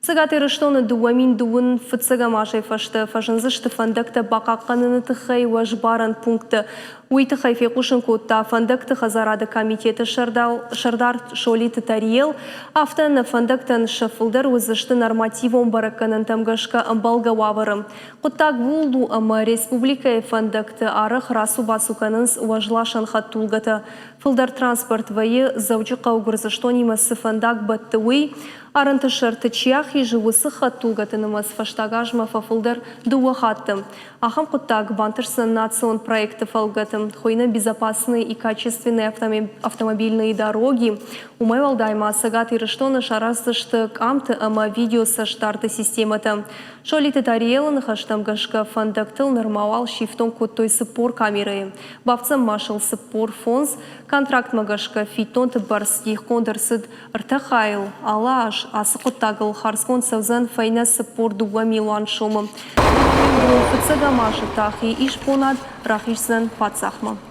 Цӕгат Ирыстоны 2020 фыццӕгӕм азӕй фӕстӕ фӕзындзысты фӕндӕгтӕ бахъахъхъӕныны тыххӕй уӕзбарӕн пункттӕ. Уый тыххӕй фехъусын кодта фӕндӕгты хӕдзарады комитеты сӕрдар Солиты Тариел. Афтӕ нӕ фӕндӕгтӕн сӕ фылдӕр уыдзысты нормативон бӕрӕггӕнӕнтӕм гӕсгӕ ӕмбӕлгӕ уавӕры. Хъуыддаг ууыл у, ӕмӕ республикӕйы фӕндӕгты арӕх рацу-бацу кӕнынц уӕзласӕн хӕдтулгӕтӕ. Фылдӕр транспорт вӕййы Дзӕуджыхъӕу Гуырдзыстонимӕ цы фӕндаг бӕтты, уый. Арӕнты сӕрты чи ахизы, уыцы хӕдтулгӕты нымӕц фӕстаг азмӕ фӕфылдӕр дыууӕ хатты. Ахӕм хъуыддаг бантысдзӕн национ проекты фӕлгӕты, хуыйны «Безопасные и качественные автомобильные дороги». Уымӕй уӕлдай ма Цӕгат Ирыстоны сараздзысты къамты ӕмӕ видеоцӕстдарды системӕтӕ. Солиты Тариелы ныхӕстӕм гӕсгӕ, фӕндӕгтыл нырма уал сифтонг кодтой 40 камерӕйы. Бафтдзӕн ма сыл 45. Контрактмӕ гӕсгӕ фиддонты бӕрц дихгонд ӕрцыд ӕртӕ хайыл. Алы аз ацы хъуыддагыл хардзгонд цӕудзӕн фӕйнӕ 42 милуан сомы. Фыццӕгӕм азы та хи исбонад рахиздзӕн паддзахмӕ.